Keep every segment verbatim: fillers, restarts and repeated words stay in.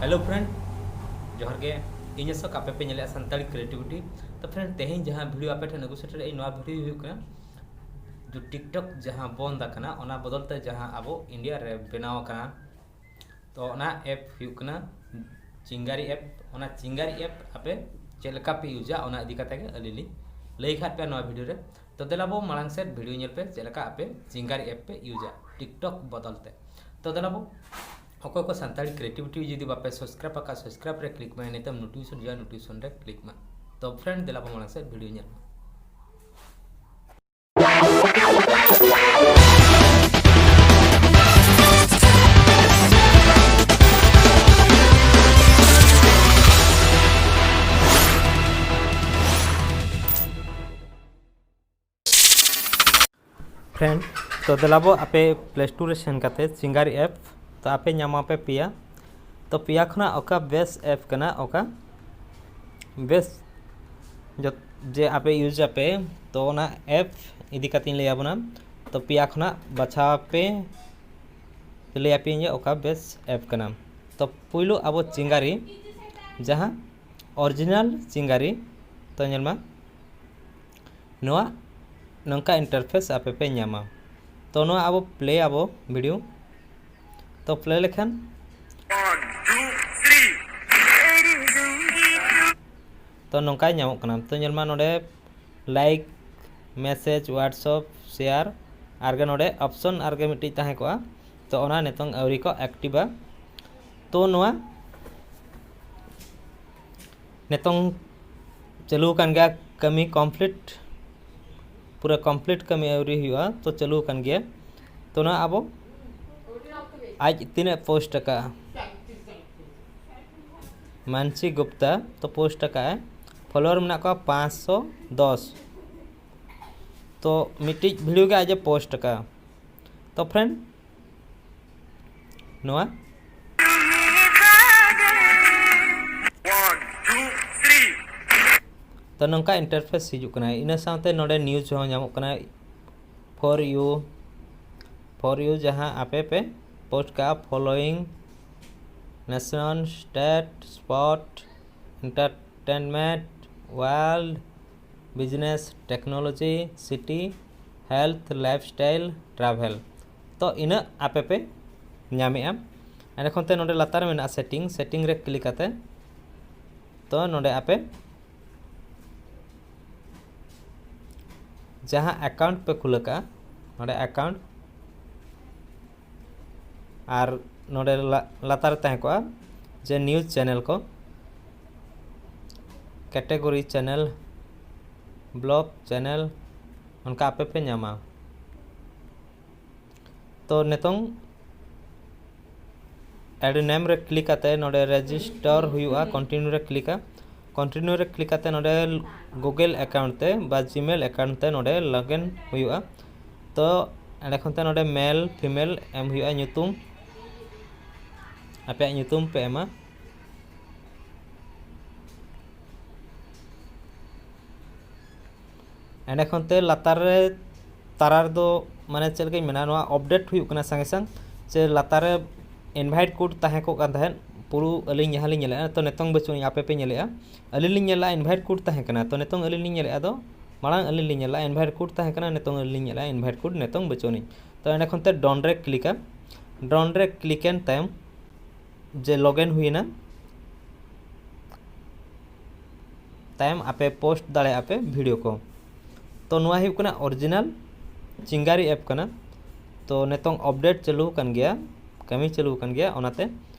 Hello friend, ᱡᱚᱦᱟᱨ ᱜᱮ᱾ ᱤᱧ ᱟᱥᱚᱠ, ᱟᱯᱮ ᱯᱮ ᱧᱮᱞᱮᱫᱼᱟ ᱥᱟᱱᱛᱟᱲᱤ ᱠᱨᱤᱭᱮᱴᱤᱵᱷᱤᱴᱤ᱾ ᱛᱚ friend, ᱛᱮᱦᱮᱧ ᱡᱟᱦᱟᱸ ᱵᱷᱤᱰᱤᱭᱳ ᱟᱯᱮ ᱴᱷᱮᱱ ᱟᱹᱜᱩ ᱥᱮᱴᱮᱨ ᱤᱧ, ᱱᱚᱣᱟ ᱵᱷᱤᱰᱤᱭᱳ ᱦᱩᱭᱩᱜ ᱠᱟᱱᱟ ᱡᱮ TikTok ᱡᱟᱦᱟᱸ ᱵᱚᱱᱫ ᱟᱠᱟᱱᱟ, ᱚᱱᱟ ᱵᱚᱫᱚᱞ ᱛᱮ ᱡᱟᱦᱟᱸ ᱟᱵᱚ ᱤᱱᱰᱤᱭᱟ ᱨᱮ ᱵᱮᱱᱟᱣ ᱟᱠᱟᱱᱟ, ᱛᱚ ᱚᱱᱟ ᱮᱯ ᱦᱩᱭᱩᱜ ᱠᱟᱱᱟ ᱪᱤᱝᱜᱟᱨᱤ ᱮᱯ᱾ ᱚᱱᱟ ᱪᱤᱝᱜᱟᱨᱤ ᱮᱯ ᱟᱯᱮ ᱪᱮᱫ ᱞᱮᱠᱟ ᱯᱮ ᱤᱭᱩᱡᱟ, ᱚᱱᱟ ᱤᱫᱤ ᱠᱟᱛᱮ ᱜᱮ ᱟᱹᱞᱤᱧ ᱞᱤᱧ ᱞᱟᱹᱭ ᱠᱷᱟᱫ ᱯᱮᱭᱟ ᱱᱚᱣᱟ ᱵᱷᱤᱰᱤᱭᱳ ᱨᱮ᱾ ᱛᱚ ᱫᱮᱞᱟ ᱵᱚ ᱢᱟᱲᱟᱝ ᱥᱮᱫ ᱵᱷᱤᱰᱤᱭᱳ ᱧᱮᱞ ᱯᱮ, ᱪᱮᱫ ᱞᱮᱠᱟ ᱟᱯᱮ ᱪᱤᱝᱜᱟᱨᱤ ᱮᱯ ᱯᱮ ᱤᱭᱩᱡᱟ TikTok ᱵᱚᱫᱚᱞ ᱛᱮ᱾ ᱛᱚ ᱫᱮᱞᱟ ᱵᱚ, ᱚᱠᱚᱭ ᱠᱚ ᱥᱟᱱᱛᱟᱲᱤ ᱠᱨᱤᱭᱮᱴᱤᱵᱷᱤᱴᱤ ᱡᱩᱫᱤ ᱵᱟᱯᱮ ᱥᱟᱵᱥᱠᱨᱟᱭᱤᱵ ᱟᱠᱟᱫ, ᱥᱟᱵᱥᱠᱨᱟᱭᱤᱵ ᱨᱮ ᱠᱞᱤᱠ ᱢᱮ, ᱱᱤᱛᱚᱜ ᱱᱳᱴᱤᱯᱷᱤᱠᱮᱥᱚᱱ ᱦᱤᱡᱩᱜᱼᱟ, ᱱᱳᱴᱤᱯᱷᱤᱠᱮᱥᱚᱱ ᱨᱮ ᱠᱞᱤᱠ ᱢᱮ᱾ ᱛᱚ ᱯᱷᱨᱮᱱᱰ, ᱫᱮᱞᱟ ᱵᱚ ᱢᱟᱲᱟᱝ ᱥᱮᱫ ᱵᱷᱤᱰᱤᱭᱳ ᱧᱮᱞ ᱢᱮ᱾ ᱯᱷᱨᱮᱱᱰ, ᱛᱚ ᱫᱮᱞᱟᱵᱚ ᱟᱯᱮ ᱯᱞᱮ ᱥᱴᱳᱨ ᱨᱮ ᱥᱮᱱ ᱠᱟᱛᱮ ᱪᱤᱝᱜᱟᱨᱤ ᱮᱯ, ᱛᱚ ᱟᱯᱮ ᱧᱟᱢᱟᱯᱮ ᱯᱮᱭᱟ᱾ ᱛᱚ ᱯᱮᱭᱟ ᱠᱷᱚᱱᱟᱜ ᱚᱠᱟ ᱵᱮᱥ ᱮᱯ ᱠᱟᱱᱟ, ᱚᱠᱟ ᱵᱮᱥ ᱡᱚᱛ-, ᱡᱮ ᱟᱯᱮ ᱤᱭᱩᱡᱽ ᱟᱯᱮ, ᱛᱚ ᱚᱱᱟ ᱮᱯ ᱤᱫᱤ ᱠᱟᱛᱮᱧ ᱞᱟᱹᱭ ᱟᱵᱚᱱᱟ᱾ ᱛᱚ ᱯᱮᱭᱟ ᱠᱷᱚᱱᱟᱜ ᱵᱟᱪᱷᱟᱣ ᱯᱮ, ᱞᱟᱹᱭ ᱟᱯᱮᱭᱟᱹᱧ ᱡᱮ ᱚᱠᱟ ᱵᱮᱥ ᱮᱯ ᱠᱟᱱᱟ᱾ ᱛᱚ ᱯᱩᱭᱞᱩ ᱟᱵᱚ ᱪᱤᱝᱜᱟᱨᱤ, ᱡᱟᱦᱟᱸ ᱚᱨᱤᱡᱤᱱᱟᱞ ᱪᱤᱝᱜᱟᱨᱤ, ᱛᱚ ᱧᱮᱞ ᱢᱟ, ᱱᱚᱣᱟ ᱱᱚᱝᱠᱟ ᱤᱱᱴᱟᱨᱯᱷᱮᱥ ᱟᱯᱮ ᱯᱮ ᱧᱟᱢᱟ᱾ ᱛᱚ ᱱᱚᱣᱟ ᱟᱵᱚ ᱯᱞᱮ ᱟᱵᱚ ᱵᱷᱤᱰᱤᱭᱳ᱾ ᱛᱚ ᱯᱞᱮ ᱞᱮᱠᱷᱟᱱ ᱛᱚ ᱱᱚᱝᱠᱟᱭ ᱧᱟᱢᱚᱜ ᱠᱟᱱᱟ᱾ ᱛᱚ ᱧᱮᱞ ᱢᱟ ᱱᱚᱰᱮ ᱞᱟᱭᱤᱠ, ᱢᱮᱥᱮᱡᱽ, WhatsApp, ᱥᱮᱭᱟᱨ, ᱟᱨ ᱜᱮ ᱱᱚᱰᱮ ᱚᱯᱥᱚᱱ ᱟᱨ ᱜᱮ ᱢᱤᱫᱴᱤᱡ ᱛᱟᱦᱮᱸ ᱠᱚᱜᱼᱟ᱾ ᱛᱚ ᱚᱱᱟ ᱱᱤᱛᱚᱝ ᱟᱹᱣᱨᱤ ᱠᱚ ᱮᱠᱴᱤᱵᱟ᱾ ᱛᱚ ᱱᱚᱣᱟ ᱱᱤᱛᱚᱝ ᱪᱟᱹᱞᱩ ᱟᱠᱟᱱ ᱜᱮᱭᱟ, ᱠᱟᱹᱢᱤ ᱠᱚᱢᱯᱞᱤᱴ, ᱯᱩᱨᱟᱹ ᱠᱚᱢᱯᱞᱤᱴ ᱠᱟᱹᱢᱤ ᱟᱹᱣᱨᱤ ᱦᱩᱭᱩᱜᱼᱟ, ᱛᱚ ᱪᱟᱹᱞᱩ ᱟᱠᱟᱱ ᱜᱮᱭᱟ᱾ ᱛᱚ ᱱᱚᱣᱟ ᱟᱵᱚ ᱟᱡ ᱛᱤᱱᱟᱹᱜ ᱯᱳᱥᱴ ᱟᱠᱟᱫᱼᱟ, ᱢᱟᱱᱥᱤ ᱜᱩᱯᱛᱟ, ᱛᱚ ᱯᱳᱥᱴ ᱟᱠᱟᱫᱼᱟᱭ, ᱯᱷᱚᱞᱳᱣᱟᱨ ᱢᱮᱱᱟᱜ ᱠᱚᱣᱟ ᱯᱟᱸᱪᱥᱚ ᱫᱚᱥ᱾ ᱛᱚ ᱢᱤᱫᱴᱤᱡ ᱵᱷᱤᱰᱤᱭᱳ ᱜᱮ ᱟᱡ ᱮ ᱯᱳᱥᱴ ᱟᱠᱟᱫᱼᱟ᱾ ᱛᱚ ᱯᱷᱨᱮᱱᱰ, ᱱᱚᱣᱟ ᱛᱚ ᱱᱚᱝᱠᱟ ᱤᱱᱴᱟᱨᱯᱷᱮᱥ ᱦᱤᱡᱩᱜ ᱠᱟᱱᱟ᱾ ᱤᱱᱟᱹ ᱥᱟᱶᱛᱮ ᱱᱚᱰᱮ ᱱᱤᱭᱩᱡᱽ ᱦᱚᱸ ᱧᱟᱢᱚᱜ ᱠᱟᱱᱟ, for you, for you ᱡᱟᱦᱟᱸ ᱟᱯᱮ ᱯᱮ ᱯᱳᱥᱴ ᱠᱟᱜᱼᱟ, following Nation, state, sport, entertainment, world, business, technology, city, health, lifestyle, travel. ᱛᱚ ᱤᱱᱟᱹᱜ ᱟᱯᱮ ᱯᱮ ᱧᱟᱢᱮᱜᱼᱟ᱾ ᱮᱸᱰᱮ ᱠᱷᱚᱱ ᱛᱮ ᱱᱚᱰᱮ ᱞᱟᱛᱟᱨ ᱨᱮ ᱢᱮᱱᱟᱜᱼᱟ setting, setting ᱨᱮ click ᱠᱟᱛᱮ ᱛᱚ ᱱᱚᱰᱮ ᱟᱯᱮ ᱡᱟᱦᱟᱸ account ᱯᱮ ᱠᱷᱩᱞᱟᱹ ᱠᱟᱜᱼᱟ, ᱱᱚᱰᱮ account, ᱟᱨ ᱱᱚᱰᱮ ᱞᱟ-, ᱞᱟᱛᱟᱨ ᱨᱮ ᱛᱟᱦᱮᱸ ᱠᱚᱜᱼᱟ ᱡᱮ news channel ᱠᱚ, category channel, blog channel, ᱚᱱᱠᱟ ᱟᱯᱮ ᱯᱮ ᱧᱟᱢᱟ᱾ ᱛᱚ ᱱᱤᱛᱚᱝ add name ᱨᱮ click ᱠᱟᱛᱮ ᱱᱚᱰᱮ register ᱦᱩᱭᱩᱜᱼᱟ, continue ᱨᱮ click ᱟ᱾ Continue ᱨᱮ click ᱠᱟᱛᱮ ᱱᱚᱰᱮ Google account ᱛᱮ ᱵᱟ Gmail account ᱛᱮ ᱱᱚᱰᱮ login ᱦᱩᱭᱩᱜᱼᱟ᱾ ᱛᱚ ᱮᱸᱰᱮ ᱠᱷᱚᱱ ᱛᱮ ᱱᱚᱰᱮ male female ᱮᱢ ᱦᱩᱭᱩᱜᱼᱟ, ᱧᱩᱛᱩᱢ, ᱟᱯᱮᱭᱟᱜ ᱧᱩᱛᱩᱢ ᱯᱮ ᱮᱢᱟ᱾ ᱮᱸᱰᱮ ᱠᱷᱚᱱ ᱛᱮ ᱞᱟᱛᱟᱨ ᱨᱮ ᱛᱟᱨᱟ ᱨᱮᱫᱚ ᱢᱟᱱᱮ ᱪᱮᱫ ᱞᱮᱠᱟᱧ ᱢᱮᱱᱟ, ᱱᱚᱣᱟ update ᱦᱩᱭᱩᱜ ᱠᱟᱱᱟ ᱥᱟᱸᱜᱮ ᱥᱟᱝ᱾ ᱥᱮ ᱞᱟᱛᱟᱨ ᱨᱮ invite code ᱛᱟᱦᱮᱸ ᱠᱚᱜ ᱠᱟᱱ ᱛᱟᱦᱮᱸᱫ, ᱯᱩᱨᱩ ᱟᱹᱞᱤᱧ ᱡᱟᱦᱟᱸ ᱞᱤᱧ ᱧᱮᱞᱮᱫᱼᱟ, ᱛᱚ ᱱᱤᱛᱚᱝ ᱵᱟᱹᱪᱩᱜ ᱟᱹᱱᱤᱡ, ᱟᱯᱮ ᱯᱮ ᱧᱮᱞᱮᱫᱼᱟ᱾ ᱟᱹᱞᱤᱧ ᱞᱤᱧ ᱧᱮᱞᱟ invite code ᱛᱟᱦᱮᱸ ᱠᱟᱱᱟ, ᱛᱚ ᱱᱤᱛᱚᱝ ᱟᱹᱞᱤᱧ ᱞᱤᱧ ᱧᱮᱞᱮᱫᱼᱟ ᱫᱚ, ᱢᱟᱲᱟᱝ ᱟᱹᱞᱤᱧ ᱞᱤᱧ ᱧᱮᱞᱟ invite code ᱛᱟᱦᱮᱸ ᱠᱟᱱᱟ, ᱱᱤᱛᱚᱝ ᱟᱹᱞᱤᱧ ᱞᱤᱧ ᱧᱮᱞᱟ invite code ᱱᱤᱛᱚᱝ ᱵᱟᱹᱪᱩᱜ ᱟᱹᱱᱤᱡ᱾ ᱛᱚ ᱮᱸᱰᱮ ᱠᱷᱚᱱ ᱛᱮ done ᱨᱮ click ᱟ᱾ Done ᱨᱮ click ᱮᱱ ᱛᱟᱭᱚᱢ ᱡᱮ login ᱦᱩᱭᱮᱱᱟ, ᱛᱟᱭᱚᱢ ᱟᱯᱮ post ᱫᱟᱲᱮᱭᱟᱜᱼᱟ ᱯᱮ video ᱠᱚ᱾ ᱛᱚ ᱱᱚᱣᱟ ᱦᱩᱭᱩᱜ ᱠᱟᱱᱟ original ᱪᱤᱝᱜᱟᱨᱤ app ᱠᱟᱱᱟ᱾ ᱛᱚ ᱱᱤᱛᱚᱝ update ᱪᱟᱹᱞᱩ ᱟᱠᱟᱱ ᱜᱮᱭᱟ, ᱠᱟᱹᱢᱤ ᱪᱟᱹᱞᱩ ᱟᱠᱟᱱ ᱜᱮᱭᱟ, ᱚᱱᱟᱛᱮ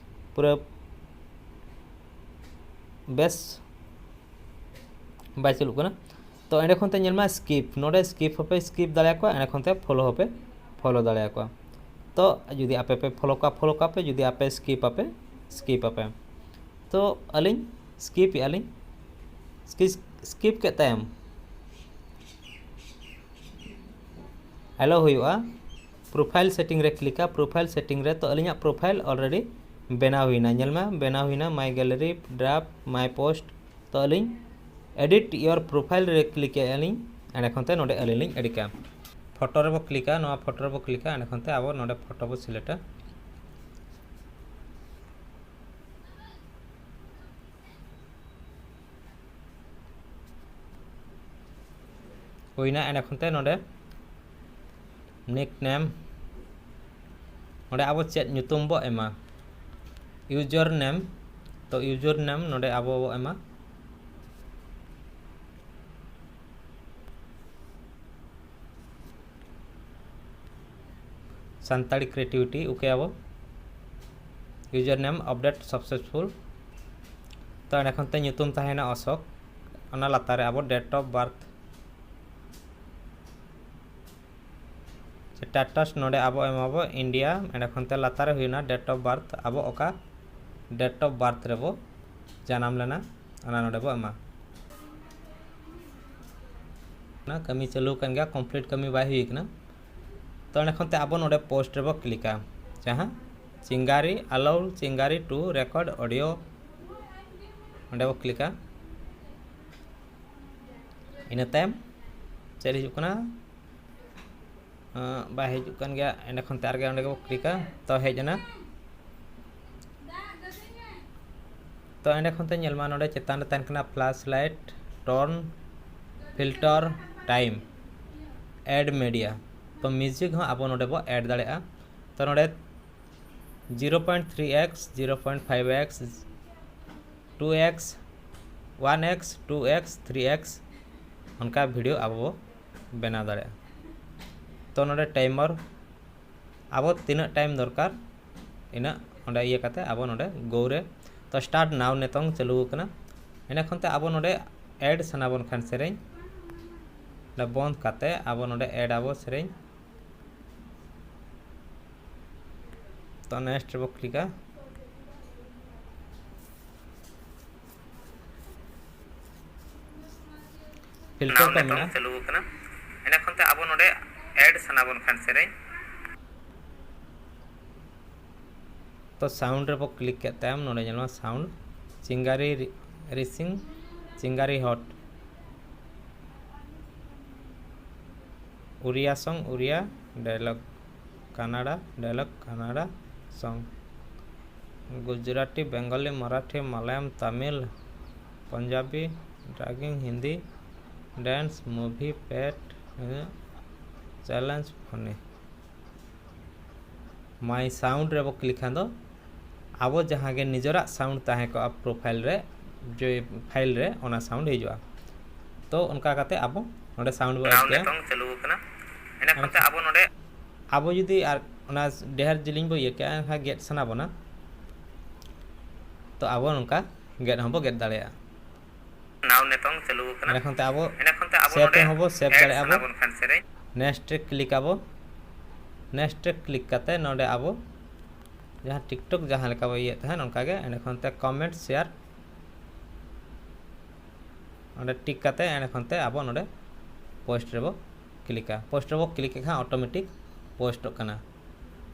ᱯᱩᱨᱟᱹ ᱵᱮᱥ ᱵᱟᱭ ᱪᱟᱹᱞᱩᱜ ᱠᱟᱱᱟ᱾ ᱛᱚ ᱮᱸᱰᱮ ᱠᱷᱚᱱ ᱛᱮ ᱧᱮᱞ ᱢᱟ skip, ᱱᱚᱰᱮ skip ᱦᱚᱸᱯᱮ skip ᱫᱟᱲᱮᱭᱟᱠᱚᱣᱟ, ᱮᱸᱰᱮ ᱠᱷᱚᱱ ᱛᱮ follow ᱦᱚᱸᱯᱮ follow ᱫᱟᱲᱮᱭᱟᱠᱚᱣᱟ᱾ ᱛᱚ ᱡᱩᱫᱤ ᱟᱯᱮ ᱯᱮ follow ᱠᱚᱣᱟ, follow ᱠᱚᱣᱟ ᱯᱮ, ᱡᱩᱫᱤ ᱟᱯᱮ skip ᱟᱯᱮ, skip ᱟᱯᱮ᱾ ᱛᱚ ᱟᱹᱞᱤᱧ skip ᱮᱜᱼᱟ ᱞᱤᱧ᱾ Skip, skip ᱠᱮᱫ ᱛᱟᱭᱚᱢ ᱟᱞᱚ ᱦᱩᱭᱩᱜᱼᱟ, profile setting ᱨᱮ click ᱟ᱾ Profile setting ᱨᱮ ᱛᱚ ᱟᱹᱞᱤᱧᱟᱜ profile already ᱵᱮᱱᱟᱣ ᱦᱩᱭᱱᱟ, ᱧᱮᱞ ᱢᱮ ᱵᱮᱱᱟᱣ ᱦᱩᱭᱱᱟ, my gallery, draft, my post᱾ ᱛᱚ ᱟᱹᱞᱤᱧ edit your profile ᱨᱮ click ᱮᱜᱼᱟ ᱞᱤᱧ᱾ ᱮᱸᱰᱮ ᱠᱷᱚᱱ ᱛᱮ ᱱᱚᱰᱮ ᱟᱹᱞᱤᱧ ᱞᱤᱧ edit ᱟ᱾ Photo ᱨᱮᱵᱚ click ᱟ, ᱱᱚᱣᱟ photo ᱨᱮᱵᱚ click ᱟ, ᱮᱸᱰᱮ ᱠᱷᱚᱱ ᱛᱮ ᱟᱵᱚ ᱱᱚᱰᱮ photo ᱵᱚ select ᱟ᱾ ᱦᱩᱭᱱᱟ᱾ ᱮᱸᱰᱮ ᱠᱷᱚᱱ ᱛᱮ ᱱᱚᱰᱮ ᱱᱤᱠ ᱱᱮᱢ, ᱱᱚᱰᱮ ᱟᱵᱚ ᱪᱮᱫ ᱧᱩᱛᱩᱢ ᱵᱚ ᱮᱢᱟ? ᱤᱭᱩᱡᱟᱨ ᱱᱮᱢ᱾ ᱛᱚ ᱤᱭᱩᱡᱟᱨ ᱱᱮᱢ ᱱᱚᱰᱮ ᱟᱵᱚ ᱵᱚ ᱮᱢᱟ ᱥᱟᱱᱛᱟᱲᱤ ᱠᱨᱤᱭᱮᱴᱤᱵᱷᱤᱴᱤ, ᱳᱠᱮ ᱟᱵᱚ᱾ ᱤᱭᱩᱡᱟᱨ ᱱᱮᱢ ᱟᱯᱰᱮᱴ ᱥᱟᱠᱥᱮᱥᱯᱷᱩᱞ᱾ ᱛᱚ ᱮᱸᱰᱮ ᱠᱷᱚᱱ ᱛᱮ ᱧᱩᱛᱩᱢ ᱛᱟᱦᱮᱸᱭᱮᱱᱟ ᱚᱥᱳᱠ, ᱚᱱᱟ ᱞᱟᱛᱟᱨ ᱨᱮ ᱟᱵᱚ ᱰᱮᱴ ᱚᱯᱷ ᱵᱟᱨᱛᱷ ᱥᱮ ᱴᱟᱴᱟᱥ ᱱᱚᱰᱮ ᱟᱵᱚ ᱮᱢᱟᱵᱚ ᱤᱱᱰᱤᱭᱟ, ᱮᱸᱰᱮ ᱠᱷᱚᱱ ᱛᱮ ᱞᱟᱛᱟᱨ ᱨᱮ ᱦᱩᱭᱱᱟ ᱰᱮᱴ ᱚᱯᱷ ᱵᱟᱨᱛᱷ, ᱟᱵᱚ ᱚᱠᱟ ᱰᱮᱴ ᱚᱯᱷ ᱵᱟᱨᱛᱷ ᱨᱮᱵᱚ ᱡᱟᱱᱟᱢ ᱞᱮᱱᱟ, ᱚᱱᱟ ᱱᱚᱰᱮ ᱵᱚ ᱮᱢᱟ᱾ ᱚᱱᱟ ᱠᱟᱹᱢᱤ ᱪᱟᱹᱞᱩ ᱟᱠᱟᱱ ᱜᱮᱭᱟ, ᱠᱚᱢᱯᱞᱤᱴ ᱠᱟᱹᱢᱤ ᱵᱟᱭ ᱦᱩᱭ ᱠᱟᱱᱟ᱾ ᱛᱚ ᱮᱸᱰᱮ ᱠᱷᱚᱱ ᱛᱮ ᱟᱵᱚ ᱱᱚᱰᱮ ᱯᱳᱥᱴ ᱨᱮᱵᱚ ᱠᱞᱤᱠᱟ, ᱡᱟᱦᱟᱸ ᱪᱤᱝᱜᱟᱨᱤ, allow ᱪᱤᱝᱜᱟᱨᱤ to record audio, ᱚᱸᱰᱮ ᱵᱚ ᱠᱞᱤᱠᱟ᱾ ᱤᱱᱟᱹ ᱛᱟᱭᱚᱢ ᱪᱮᱫ ᱦᱤᱡᱩᱜ ᱠᱟᱱᱟ? ᱟᱸ, ᱵᱟᱭ ᱦᱤᱡᱩᱜ ᱠᱟᱱ ᱜᱮᱭᱟ᱾ ᱮᱸᱰᱮ ᱠᱷᱚᱱ ᱛᱮ ᱟᱨᱜᱮ ᱚᱸᱰᱮ ᱜᱮᱵᱚ ᱠᱞᱤᱠᱟ, ᱛᱚ ᱦᱮᱡ ᱮᱱᱟ᱾ ᱛᱚ ᱮᱸᱰᱮ ᱠᱷᱚᱱ ᱛᱮ ᱧᱮᱞ ᱢᱟ, ᱱᱚᱰᱮ ᱪᱮᱛᱟᱱ ᱨᱮ ᱛᱟᱦᱮᱱ ᱠᱟᱱᱟ flashlight, tone, filter, time, add media. ᱛᱚ ᱢᱤᱣᱡᱤᱠ ᱦᱚᱸ ᱟᱵᱚ ᱱᱚᱰᱮ ᱵᱚ ᱮᱰ ᱫᱟᱲᱮᱭᱟᱜᱼᱟ᱾ ᱛᱚ ᱱᱚᱰᱮ zero point three x, zero point five x, two x, one x, two x, three x ᱚᱱᱠᱟ ᱵᱷᱤᱰᱤᱭᱳ ᱟᱵᱚ ᱵᱚ ᱵᱮᱱᱟᱣ ᱫᱟᱲᱮᱭᱟᱜᱼᱟ᱾ ᱛᱚ ᱱᱚᱰᱮ ᱴᱟᱭᱢᱟᱨ ᱟᱵᱚ ᱛᱤᱱᱟᱹᱜ ᱴᱟᱭᱤᱢ ᱫᱚᱨᱠᱟᱨ, ᱤᱱᱟᱹᱜ ᱚᱸᱰᱮ ᱤᱭᱟᱹ ᱠᱟᱛᱮ ᱟᱵᱚ ᱱᱚᱰᱮ ᱜᱳ ᱨᱮ᱾ ᱛᱚ ᱥᱴᱟᱨᱴ ᱱᱟᱣ ᱱᱤᱛᱚᱝ ᱪᱟᱹᱞᱩ ᱟᱠᱟᱱᱟ᱾ ᱤᱱᱟᱹ ᱠᱷᱚᱱ ᱛᱮ ᱟᱵᱚ ᱱᱚᱰᱮ ᱮᱰ ᱥᱟᱱᱟ ᱵᱚᱱ ᱠᱷᱟᱱ ᱥᱮᱨᱮᱧ, ᱚᱸᱰᱮ ᱵᱚᱱᱫ ᱠᱟᱛᱮ ᱟᱵᱚ ᱱᱚᱰᱮ ᱮᱰ ᱟᱵᱚ ᱥᱮᱨᱮᱧ᱾ ᱛᱚ ᱱᱮᱠᱥᱴ ᱨᱮᱵᱚ ᱠᱞᱤᱠᱟ᱾ ᱯᱷᱤᱞᱴᱟᱨ ᱱᱟᱣ ᱠᱚ ᱱᱤᱛᱚᱝ ᱢᱮᱱᱟᱜᱼᱟ᱾ ᱪᱟᱹᱞᱩ ᱟᱠᱟᱱᱟ᱾ ᱤᱱᱟᱹ ᱠᱷᱚᱱ ᱛᱮ ᱟᱵᱚ ᱱᱚᱰᱮ ᱮᱰ ᱥᱟᱱᱟ ᱵᱚᱱ ᱠᱷᱟᱱ ᱥᱮᱨᱮᱧ᱾ ᱛᱚ ᱥᱟᱣᱩᱱᱰ ᱨᱮᱵᱚ ᱠᱞᱤᱠ ᱠᱮᱫ ᱛᱟᱭᱚᱢ, ᱱᱚᱰᱮ ᱧᱮᱞᱚᱜᱼᱟ ᱥᱟᱣᱩᱱᱰ, ᱪᱤᱝᱜᱟᱨᱤ ᱨᱤ-, rising, Chingari hot, Oriya song, Oriya dialogue, Kannada dialogue, Kannada song, Gujarati, Bengali, Marathi, Malayalam, Tamil, Punjabi, dragging, Hindi, Dance, movie, pet, challenge, funny. My sound ᱨᱮᱵᱚ click ᱠᱷᱟᱱ ᱫᱚ ᱟᱵᱚ ᱡᱟᱦᱟᱸ ᱜᱮ ᱱᱤᱡᱮᱨᱟᱜ sound ᱛᱟᱦᱮᱸ ᱠᱚᱜᱼᱟ profile ᱨᱮ, ᱡᱮ file ᱨᱮ, ᱚᱱᱟ sound ᱦᱤᱡᱩᱜᱼᱟ᱾ ᱛᱚ ᱚᱱᱠᱟ ᱠᱟᱛᱮ ᱟᱵᱚ ᱱᱚᱰᱮ sound ᱵᱚ add ᱱᱟᱣ ᱠᱮᱭᱟ᱾ ᱱᱤᱛᱚᱝ ᱪᱟᱹᱞᱩ ᱟᱠᱟᱱᱟ᱾ ᱤᱱᱟᱹ ᱠᱷᱚᱱ ᱛᱮ ᱟᱵᱚ ᱱᱚᱰᱮ ᱟᱵᱚ ᱡᱩᱫᱤ ᱟᱨ ᱚᱱᱟ ᱰᱷᱮᱨ ᱡᱤᱞᱤᱧ ᱵᱚ ᱤᱭᱟᱹ ᱠᱮᱜᱼᱟ, ᱮᱱᱠᱷᱟᱱ ᱜᱮᱫ ᱥᱟᱱᱟ ᱵᱚᱱᱟ, ᱛᱚ ᱟᱵᱚ ᱱᱚᱝᱠᱟ ᱜᱮᱫ ᱦᱚᱸᱵᱚ ᱜᱮᱫ ᱫᱟᱲᱮᱭᱟᱜᱼᱟ᱾ ᱱᱟᱣ ᱱᱤᱛᱚᱝ ᱪᱟᱹᱞᱩ ᱟᱠᱟᱱᱟ᱾ ᱮᱸᱰᱮ ᱠᱷᱚᱱ ᱛᱮ ᱟᱵᱚ ᱮᱸᱰᱮ ᱠᱷᱚᱱ ᱛᱮ ᱟᱵᱚ save ᱱᱚᱰᱮ ᱦᱚᱸᱵᱚ save add ᱫᱟᱲᱮᱭᱟᱜᱼᱟ ᱥᱟᱱᱟ ᱵᱚ᱾ ᱵᱚᱱ ᱠᱷᱟᱱ ᱥᱮᱨᱮᱧ᱾ Next ᱨᱮ click ᱟᱵᱚ᱾ Next ᱨᱮ click ᱠᱟᱛᱮ ᱱᱚᱰᱮ ᱟᱵᱚ ᱡᱟᱦᱟᱸ TikTok ᱡᱟᱦᱟᱸ ᱞᱮᱠᱟ ᱵᱚ ᱤᱭᱟᱹᱭᱮᱫ ᱛᱟᱦᱮᱸᱫ, ᱚᱱᱠᱟ ᱜᱮ ᱮᱸᱰᱮ ᱠᱷᱚᱱ ᱛᱮ comment, share, ᱚᱸᱰᱮ tick ᱠᱟᱛᱮ ᱮᱸᱰᱮ ᱠᱷᱚᱱ ᱛᱮ ᱟᱵᱚ ᱱᱚᱰᱮ post ᱨᱮᱵᱚ clickᱟ᱾ Post ᱨᱮᱵᱚ click ᱞᱮᱠᱷᱟᱱ automatic postᱚᱜ ᱠᱟᱱᱟ᱾